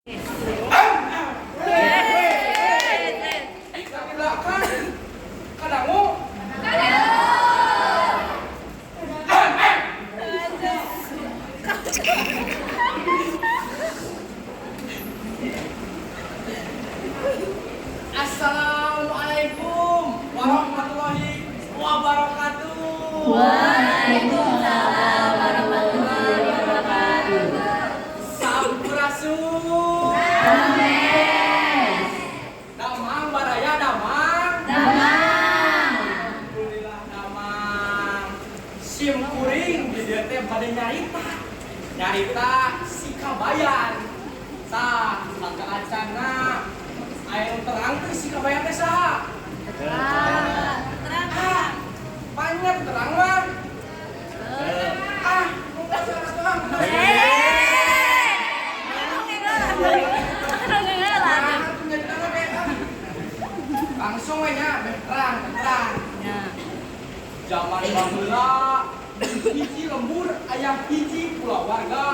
Laki belakang kadangu. Assalamualaikum warahmatullahi wabarakatuh. Waalaikumsalam warahmatullahi wabarakatuh. Sampurasun. Amin. Damang, baraya, damang. Damang. Alhamdulillah damang. Sim kuring di dieu teh bade nyarita. Nyarita si Kabayan. Tah, maka acana aya nu terang teh si Kabayan teh saha? Terang. Ah, banyak terang mah. Ah, mun salah doang. Nah, nyarita we, ah. Langsung we nya, beh terang, terang. Zaman baheula di hiji lembur aya hiji kulawarga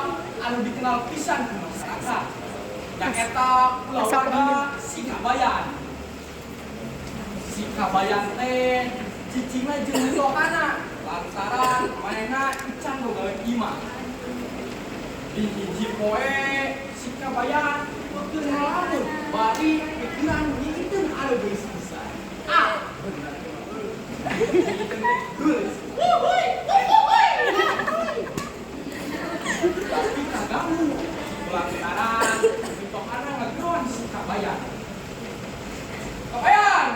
anu dikenal pisan ku masyarakat. Nyaeta kulawarga Si Kabayan. Si Kabayan teh cicingna jeung mitohana lantaran manehna ican nu gawe imah. Di hiji poe si Kabayan keur ngalamun bari pikiran nyingiteun anu geulis pisan. Ah, bener. Geulis. Wuhui, wuhui. Tapi kaganggu lantaran mitohana ngegeroan si Kabayan. "Kabayan,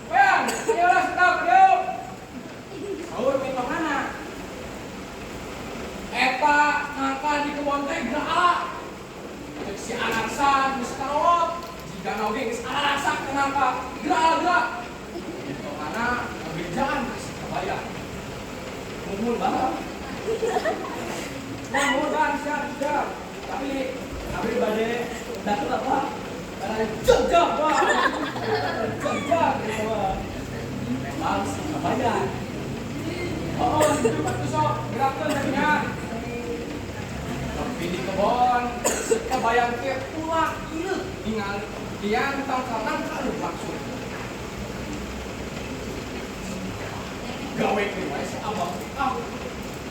Kabayan, ayo lah sedap, ayo," saur mitohana. "Eta nangka di kebon teh gerak." Cek si Anarsa geus karolot, jigana oge geus ararasak ke nangka. "Gerak, gerak." Mitohana ngabejaan ka si Kabayan. "Muhun, Bang. Muhun, Bang, siap, siap. Tapi abdi bade datu apa? Karena jog-jog, Bang. Jog-jog gitu, Bang." Memang si Kabayan. "Oh, itu batu sok, gerakkeun tadinya." Tapi di kebon, si Kabayan teh ulah ieu ningali dian tangkal nangka anu maksud. Gawe wae si Abah teh, ah.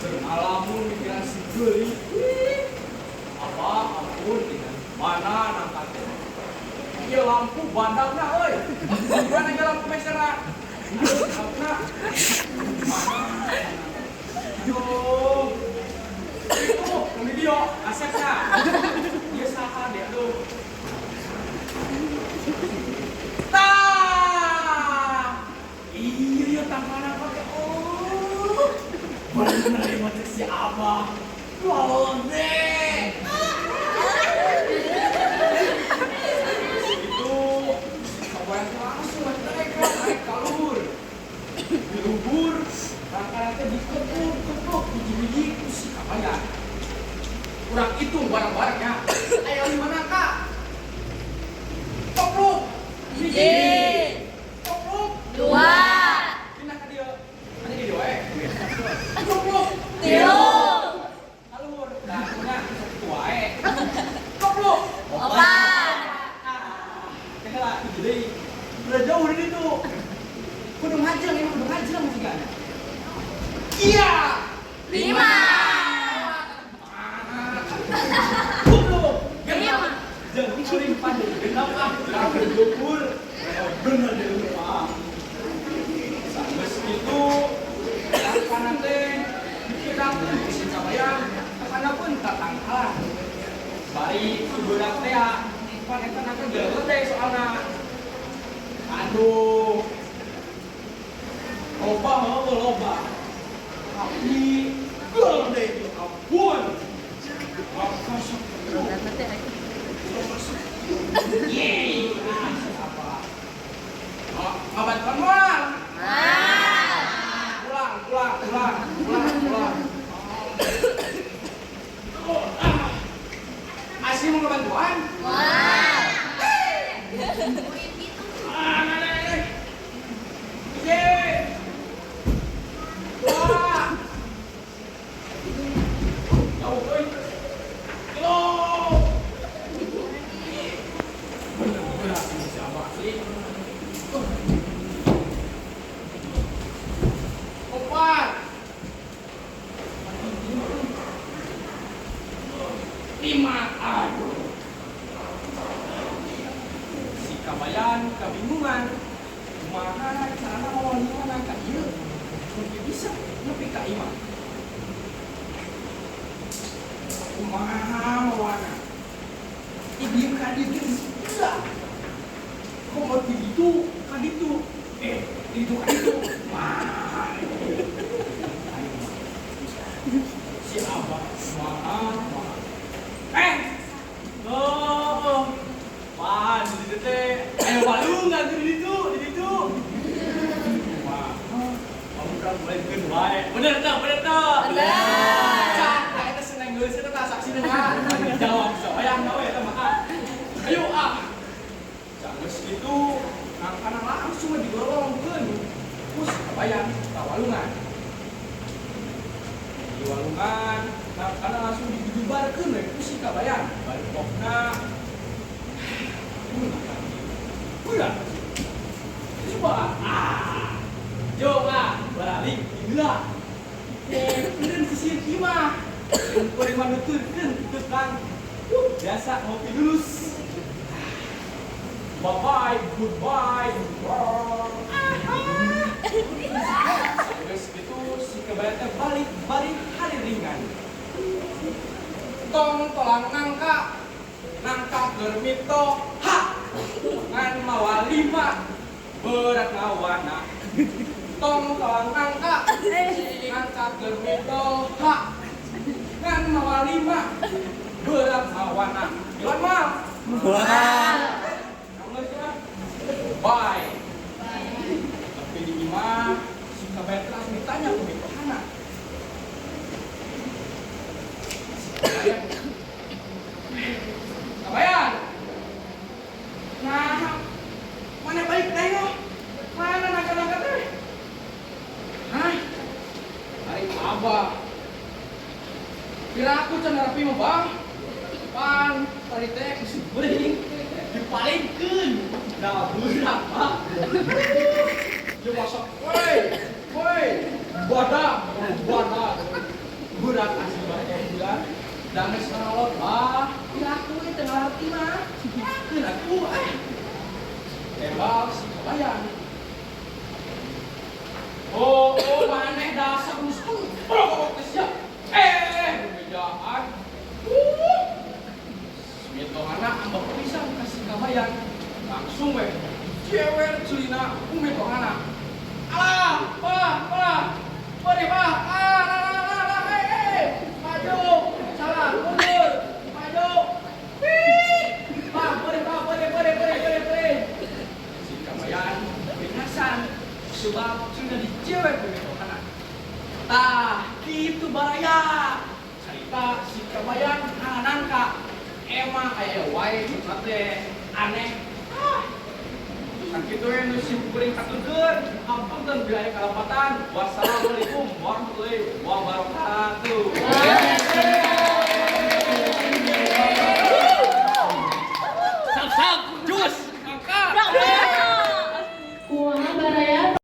Bermalamun mikiran si geulis. Abah, ampun, dengan mana nangka teh. Ieu lampu bandangna euy. Gimana ieu lampu meserna? Lampuna. Mana? Yo. Itu nu video asepna. Ieu saha dia, aduh. Tah. Iya, iya, tangkana pakai. Oh. Bener ieu mah cek si Abah. Gede. Itu Kabayan teh langsung naik naik ka luhur. Di luhur, nangkana teh dikepluk-kepluk hiji-hiji ku si Kabayan. Kurang hitung bareng-bareng ya. Ayo lima nangka. Kepluk. Hiji. Kepluk. Dua. Pindah ka dieu. Anya di dieu we. Kepluk. Tilu. Ka luhur. Dah nya sakitu wae. Kepluk. Opat. Ah, teh lah hiji deui. Udah jauh dari itu. Kudu ngajeng ini, kudu ngajeng juga. Iya. Lima. Goblok. Lima. Jangan kuring pandai genap ah, kabeh luhur. Oh, bener di luhur ah. Sanggeus kitu, kana teh dipirakeun ku si Kabayan, kana pun tatangkalan. Bari budak teh ah, pan eta nangka gede soalna. Aduh. Loba heueuh loba. Tapi gede itu ampun. Maka sok Yeay, apa? Oh, ngabantuan moal? Pulang, pulang, pulang, pulang, pulang. Oh, ah. Masih mau ngebantuan? Ah, nah, nah, nah. Hiji. Dua. Jauh, euy. Tilu. Kabayan kabingungan. Kumaha carana mawa lima nangka ieu? Mungkin bisa nepi ka imah. Kumaha mawana? Di dieu ka dieu geus gila. Komo di ditu ka ditu. Di ditu ka ditu. Mah. Si Abah kumaha? Oh, pan di ditu teh aya walungan di ditu, di ditu. Wah, kamu kan mulai bikin wae. Bener teu? Bener teu? Bener. Cak, eta seneng geus eta tah saksi mah. Jawab hayang we eta mah. Ayo ah. Geus kitu, nangkana langsung we digolongkeun. Kus kabayan ka walungan. Di walungan, nangkana langsung dijubarkeun we ku si kabayan. Barepokna. Ulah. Coba. Ah. Yo ah, balik gila. Keun sisir imah. Kuring mah nuturkeun tukang. Biasa ngopi dulu. Bye bye, goodbye. Terus itu si kabayan teh balik balik hari ringan. Tong tolang nangka, nangka keur mitoha, ngan mawa lima, berat mawana. Tong tolang nangka, nangka keur mitoha, ngan mawa lima, berat mawana. Jalan mah. Wah. Bye. Tapi di imah si kabayan langsung ditanya ku mitohana. Si Kabayan. Nah, mana balik nengok? Mana nangka-nangka teh? Hah? Ari abah. Kira aku can rapi mah, Bang. Pan tadi teh geus beuring dipalingkeun. Nah, berat, Pak. Ya masak, woi, woi, badak, badak. Berat asli banget bulan. Dan geus ngalot, Bah. Kira aku we teu ngarti mah. Keun aku eh. Tembak si kabayan. Oh, oh, maneh dasar musuh. Brok geus ya. Bejaan. Mitohana ambek pisan ka si kabayan. Langsung we jewer culina ku mitohana. Alah, bah, bah. Bari bah. Ah, lah, lah, lah, lah, eh. Maju. Salah, mundur. Maju. Wih. Bah, bari, bah, bari, bari, bari, bari, bari. Si kabayan binasan sebab sudah dijewer ku mitohana. Tah, kitu baraya. Carita si kabayan nangka. Emang aya wae curhat teh aneh. Ah. Sakitu we nu sim kuring katurkeun. Hapunten bila aya kalepatan. Wassalamualaikum warahmatullahi wabarakatuh.